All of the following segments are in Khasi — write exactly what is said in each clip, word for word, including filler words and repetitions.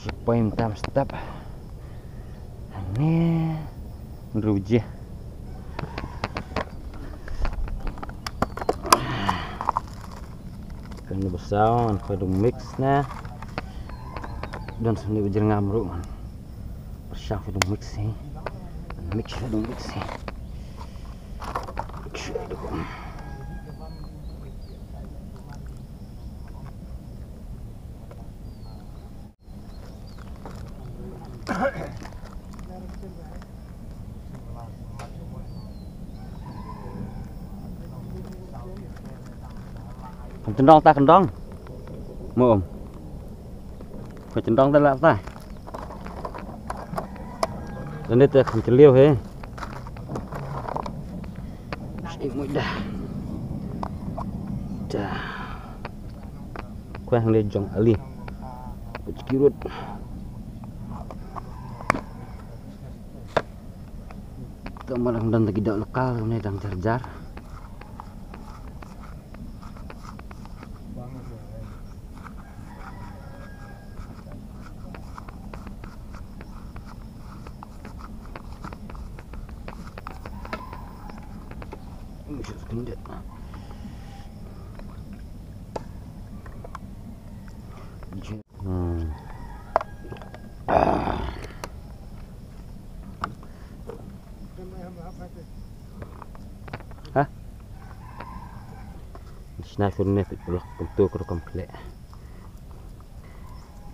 Shi point tam step. Hangne. Hynriew baje. Kan ba saw, ngan khoi dung mix na. Don sa une ba jyrngam ruh ngan pyrshang khoi dung mix hi. Mix khoi dung mix hi. Kham tyndong ta, kyndong. Mo um. Kham tyndong ta lah ta. Dang te kham tylliaw hi. Shi mut da. Da. Khwai hangne jong Ali. Put ki rut. Te ma dang don da ki doh lokal ne dang jar jar. Hmm. Ah. Ha? Sna shu ne pit blok kumtu ka rukom khleh.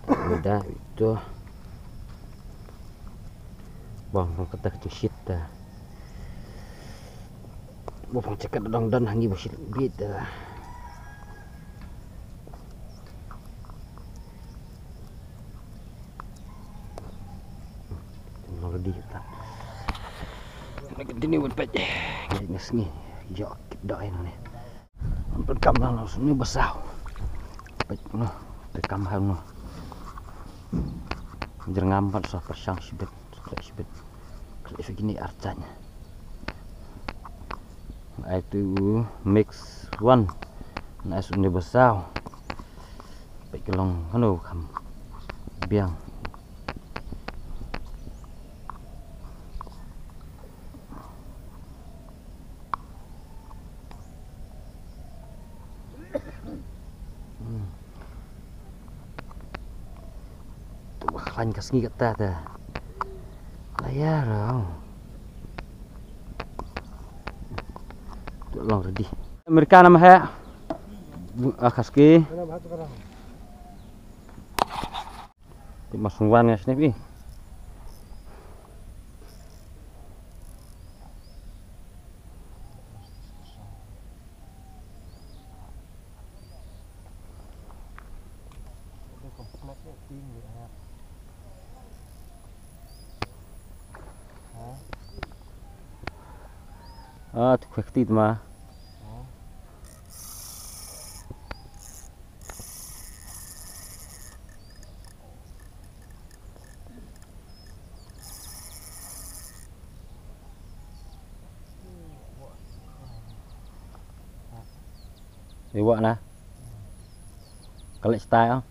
Meda itu. Bang, bang kata kata shit ta. Bang, bang cakap dong don hangi ba shit bit ta. Already ta. Continue with page. Ngi sngi. Jok kit doi nane. Pyn kam lang noh sni ba saw. Peit noh, pyn kam hang noh. Jyrngam pat sa pyrshang shibit, khleh shibit. Khleh shibit kine archan. Ai tu mix one. Na sni ba saw. Peit ka long hano kham biang. Hmm. Tu ba khlaiñ ka sngi kata ta. Laya rau. Tu long ready. Amerika nama he. Ah, kaski. Ti mas wan nga snep i. Ah, tu kwek ti ma. Iwa na. Kalik style.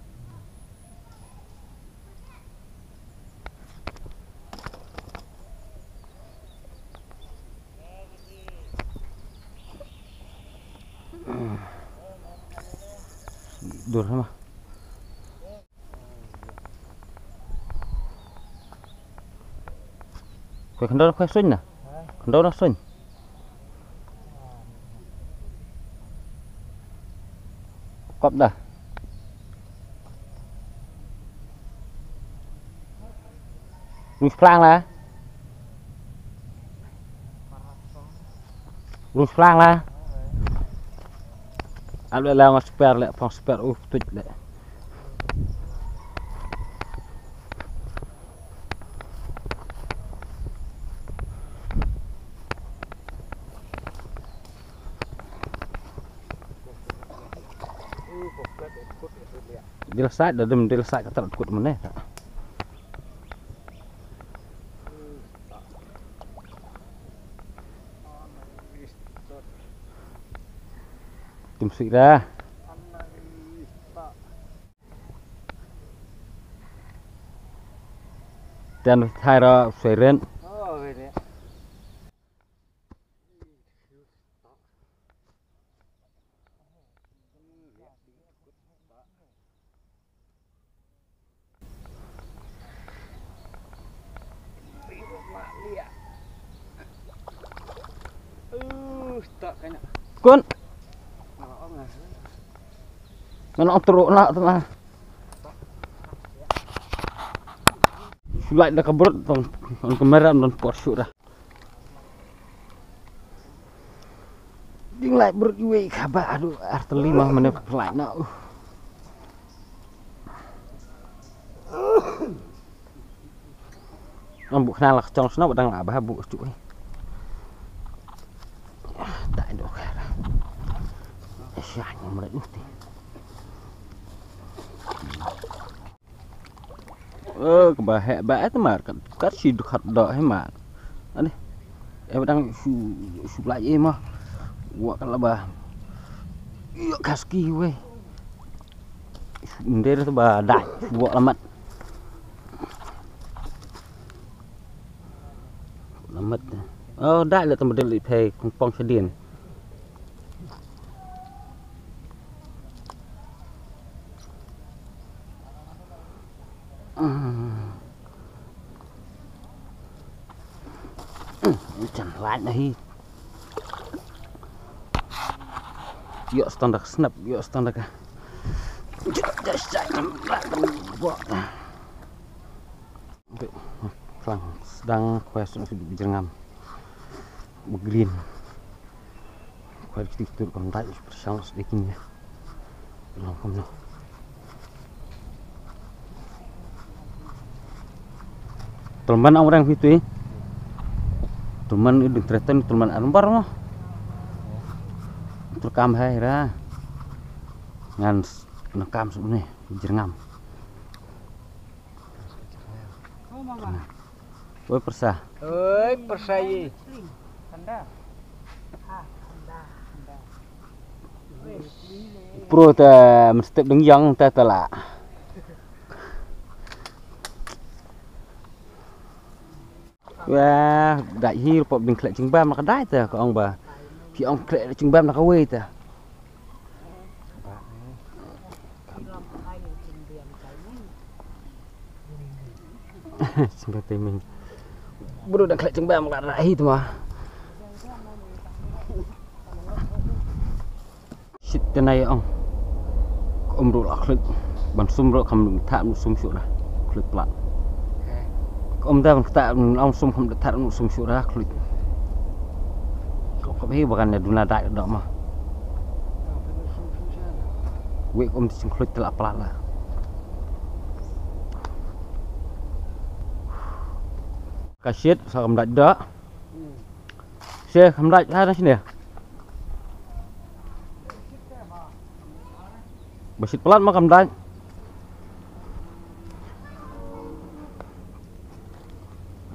Dur sama. Khoi khyndaw na khoi suiñ na. Khyndaw na suiñ. Kop da. Rung phlang la. Rung phlang la. Ap le la nga sper le phong sper u tuit le. Dil sait da dum dil sait ka tarat kut mane. Tim sik da. Ten thai ra siren. Kun. Ngan ong teruk nak tu lah. Sulai dah keberut tong, tong kamera don por syuk dah. Ding lai brut iwei khaba, aduh, ar teli mah mane phlai na. Uh. Am bu khna la chong sna ba dang la ba bu chu. Dai do kha. Sha ni mre uh ti. Ơ, kaba heh ba eh tamar kat, kat shi dukhat doh heh mar. Ani. Eh, ba dang shu, shu lai eh ma. Wa kala ba. Yo kaski weh. Shu nder ba dai. Wa lamat. Lamat. Oh, dai la tamar dei phe kong pong shadien. Chan lait na hi. Yo standard snap, yo standard ka. Just, just, just, Klang sdang khwai sdang sdang jyrngam. Ba green. Khwai kti ktur kam dai pyrshang sdang kini. Long kam no. Tulman ang orang pitu eh. Tulman idung treten tulman arumbar mo. Tur kam hai ra. Ngan s-, nakam sub ne jyrngam. Oi pyrsa. Oi pyrsa yi. Pro ta mesti deng yang ta tala. Wah, dai hi pop ding khlek jingbam na ka dai ta ka ong ba. Phi ong khlek jingbam na ka wei ta. Singkat timing. Bro dah khlek jingbam ka dai hi tu ma. Shit, te nai ong. Ka um ruh la khluit. Ban sum ruh kam thah ruh sum shuh dah. Khluit plat. Ka um da ban thah ong sum kam thah ruh sum shuh dah khluit. Ka pap hi ba kan da duna dai da ma. Wei ka um te sing khluit te la plat la. Ka shit sa kam dai da. She kam dai ha na shine. Ba shit plat ma kam dai.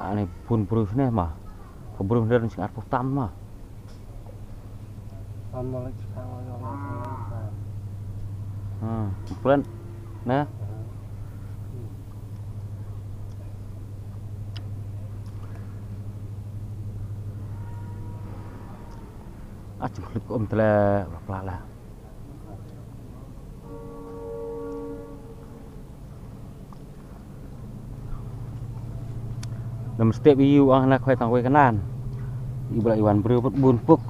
Ani pun brus ne ma. Ka brus ne sing arphew tam ma. Hmm, plat ne. Ah, jingkhluit ka um te la plat la. Nam step yu ang na khwai tang wei kanan. Yu bla iwan bru put bun puk.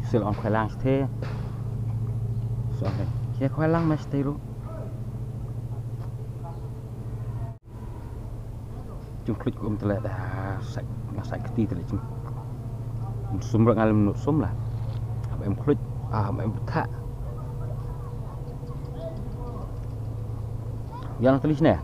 Sil ang khwai lang sthe. So ang khwai lang ma sthe ru. Jingkhluit ka um te la da sai, nga sai kti te la jing. Sum ra ngalem nu sum la. Haba em khluit, ah, haba em btha. Yang te li sne.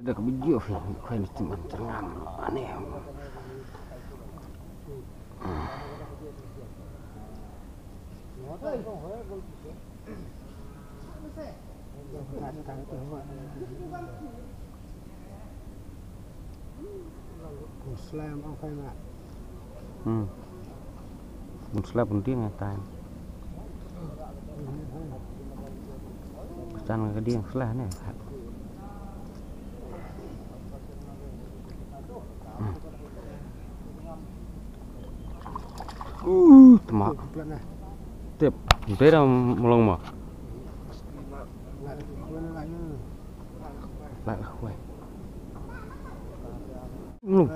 Da ka video fi, khwai ni tim an tengam ane. Slam ang khai ma. Hmm. Bun sla bun dieng ya tai. Pachan ka dieng sla ne. Hmm. Uh, tma. Tip. Bera mulong ma. Lah, lah, weh. Hmm.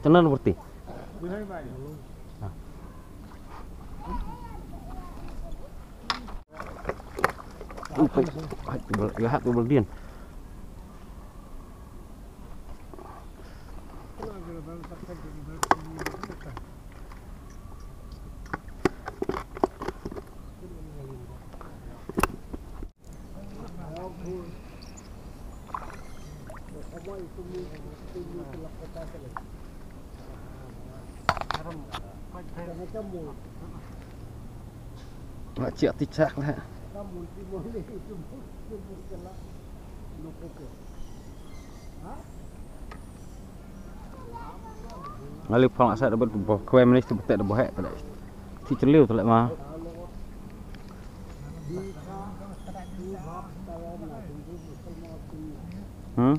Tenan berarti. Upai, hai, tubal, ya, hai, tubal dian. Nga chiah ti chak lah. Nga li phong asat da bad bo kwem ni tu betek da bo hek tu dei. Ti cheleu tu lek ma. Hmm?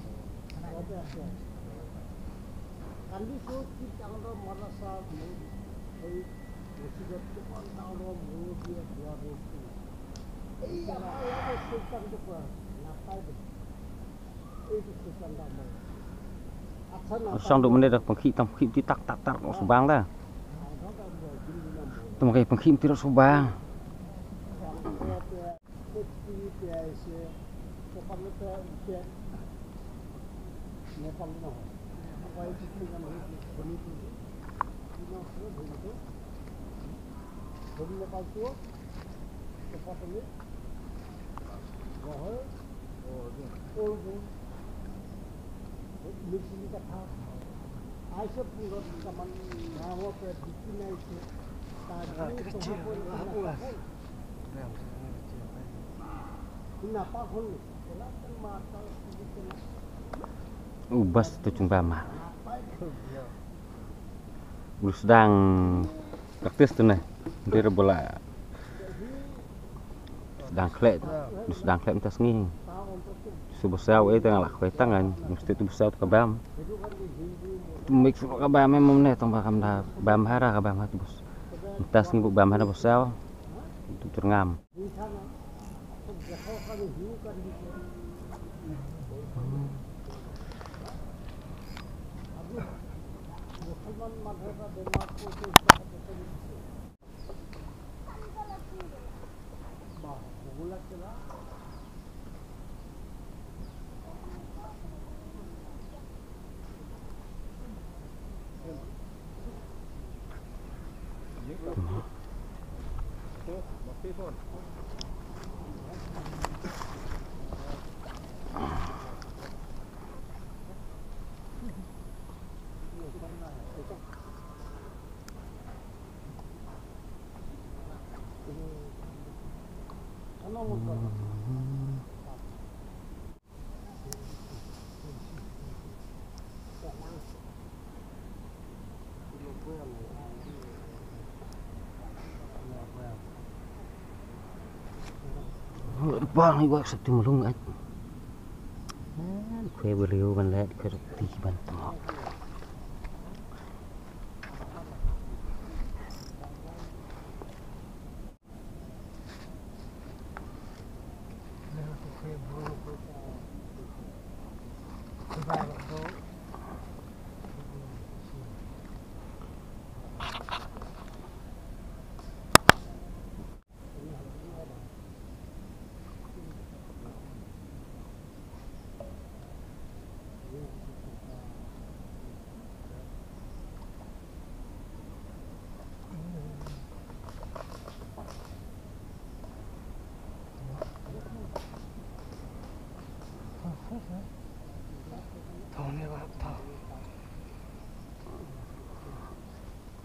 Shong duk mynne da pynkhih tang pynkhih ti tak tak tak, noh subang da. Tang ka pynkhih ti noh subang. U bas tu chung ba ma. U sdang practice tu ne. Ndir bola. Sdang khleh, sdang khleh mynta sngi. Su ba saw, eh, tang la khwai tang kan, mesti tu ba saw tu ka bam. Tu mix ka bam, em, ne tang ba kam da bam hara ka bam ha tu bus. Mynta sngi bu bam hara ba saw. Tu terngam. Bang i wak sati mulung at. Kwe beliau ban let kwe ti ban tengok.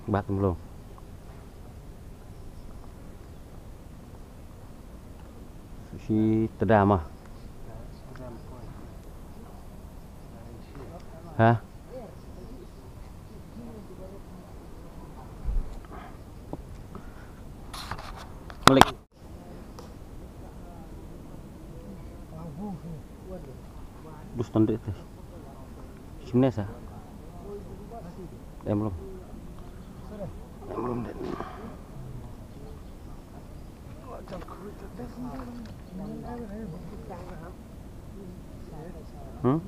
Bat mlong. Shi tdam ah. Ha? Malik. Bus tanduk tu. Sini sa. Em belum. Em belum deh. Hmm?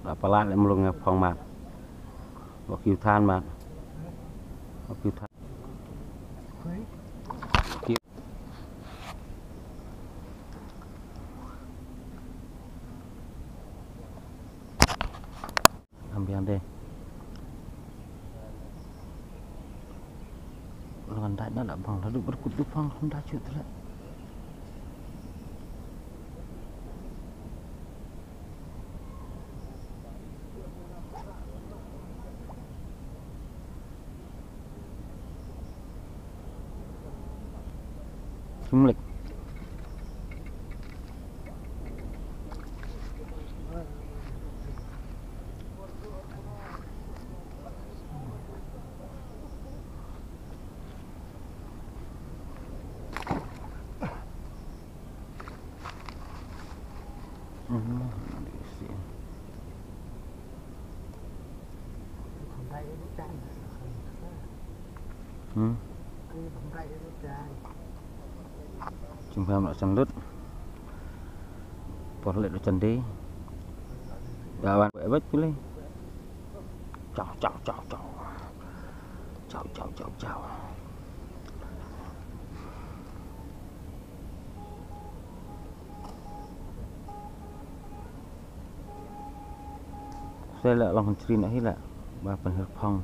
Ba palat leh mlung ïa phong mat. Ba kiew than mat. Ba kiew than. Am biang de. Long dait na la bang la du berkut du pang long dait shu tla. Sumlik. Hmm. Jingpam la jan lut. Por leh la jan dei. Dawan wet wet pule. Chau chau chau chau. Chau chau chau chau. Kseh la long chri na hi la. Ba pynher phong.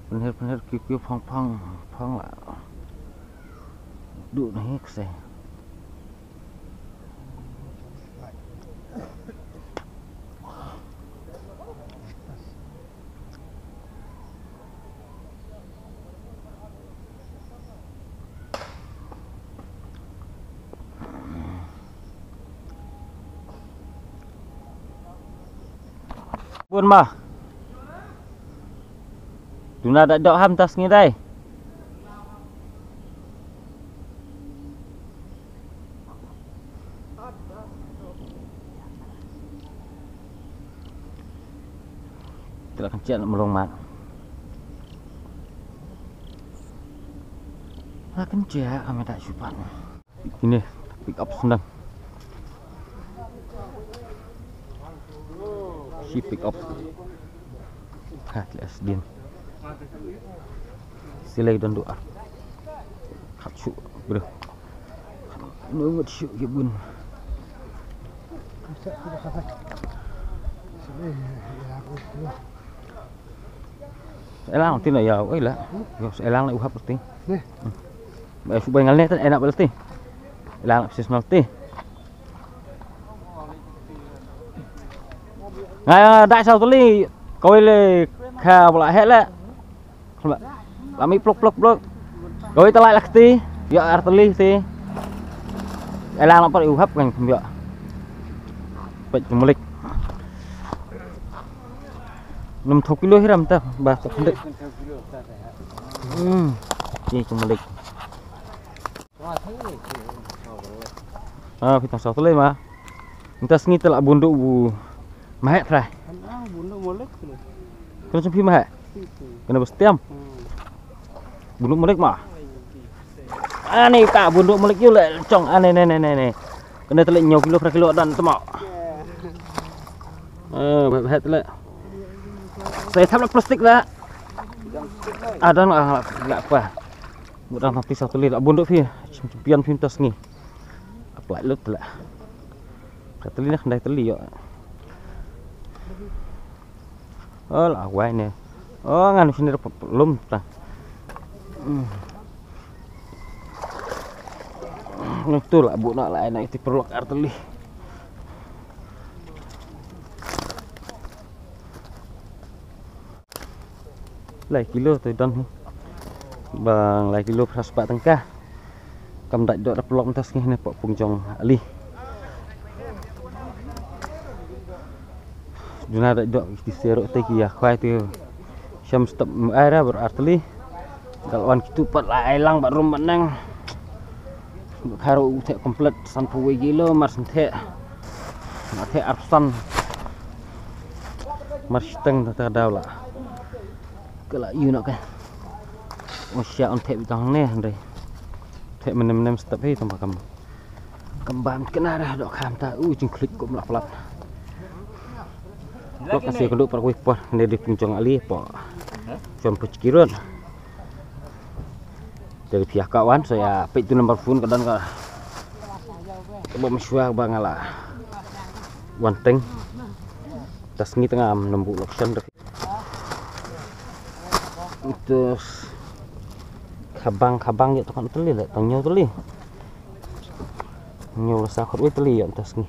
Pynher pynher kiew kiew phong phong phong la. Du na hi kseh. Bun ma. Duna da dok ham tas ngi dai. Te la kynjah na mlong mat. La kynjah kami tak supat. Ini pick up sendang. Si pick up. Ha, te la sdin. Silai don doa. Khat shu, bro. Nungut shu ki bun. Elang ti na ya, oi la. Yo, elang na uhap ti. Ba shu bai ngal ne tan enak bal ti. Elang sis nal ti. Nga dai sau tuli. Kawei le ka bala hek le. La mi pluk pluk pluk. Kawei ta lai la kti. Ïa ar tali ti. Elang la par u hap kan kum ïa. Peit jumlik. Nym thok kilo hiram ta ba ta khndik. Hmm. Ti jumlik. Ah, phi tang saw tele ma. Mynta sngi te la bun du bu mahek trai. Kan ah bun du molek tu. Kan sum phi mahek. Kan bus tiam. Bun du molek ma. Ani ka bun du molek yu le chong ani ne ne ne ne. Kan te le nyo kilo pra kilo dan temo. Eh, mahek tele. Sa ïa thap la plastik la. Ah, dang la, la, la, pa. Mut dang tang tisa tylli la bun doh phi. Champion phi mynta sngi. Ap la lut la. Ka tylli na khyndai tylli ïoh. Oh, la wai ne. Oh, ngan sini dapat lum ta. Hmm. Ngan tu la bu na la na iti perlok arteli. Lai kilo tu don hi. Bang lai kilo phra spah tyngka. Kam dait doh da pelok mynta sngi ne pok pung jong Ali. Duna dait doh ki sero te ki ya khwai tu. Sham stop ai ra ber arteli. Gal wan kitu pat la ai lang ba rum ba nang. Kharo u te komplet san phew wei kilo mar sente. Mar te arsan. Mar siteng ta daw la. Kala yu nak ke. Osya on te bitang ne hande. Te menem menem step hi tong bakam. Kembang kena dah dok kam ta u jingklik kum lak pelat. Lok kasi kenduk per wih por ne di pung jong Ali po. Jom pechkirun. Dari pihak kawan saya pek tu number phone ka don ka. Ba mashwa ba ngala. Wan teng. Tas ngi tengah menembuk loksan. Terus khabang khabang ïa tang teli le tang nyo teli. Nyo la sa khot wei teli ïa tas ngi.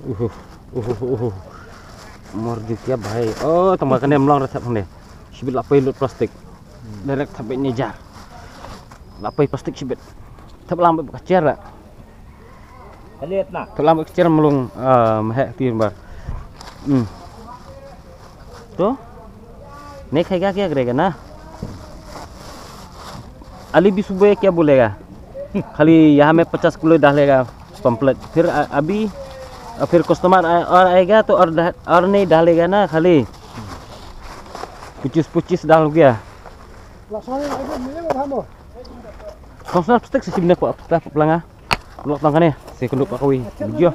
Uhu uhu uhu. Mor di kia bahai. Oh, tang ba kane mlong ra thap ne. Shibit la pei lut plastik. Direct thap ne jar. La pei plastik shibit. Thap lang ba ka jar la. Thap lang ba ka jar mlong, ah, mahek ti ba. Hmm. तो नहीं खाएगा क्या करेगा ना? अली भी सुबह क्या बोलेगा? खाली यहाँ में पचास किलो डालेगा पम्पलेट। फिर अ-, अभी अ, फिर कस्टमर आ-, और आएगा तो और डा-, और नहीं डालेगा ना, खाली पच्चीस पच्चीस डाल गया। Konsol plastik sisi benda pelanga. Blok tang kane, si kenduk pakui. Video.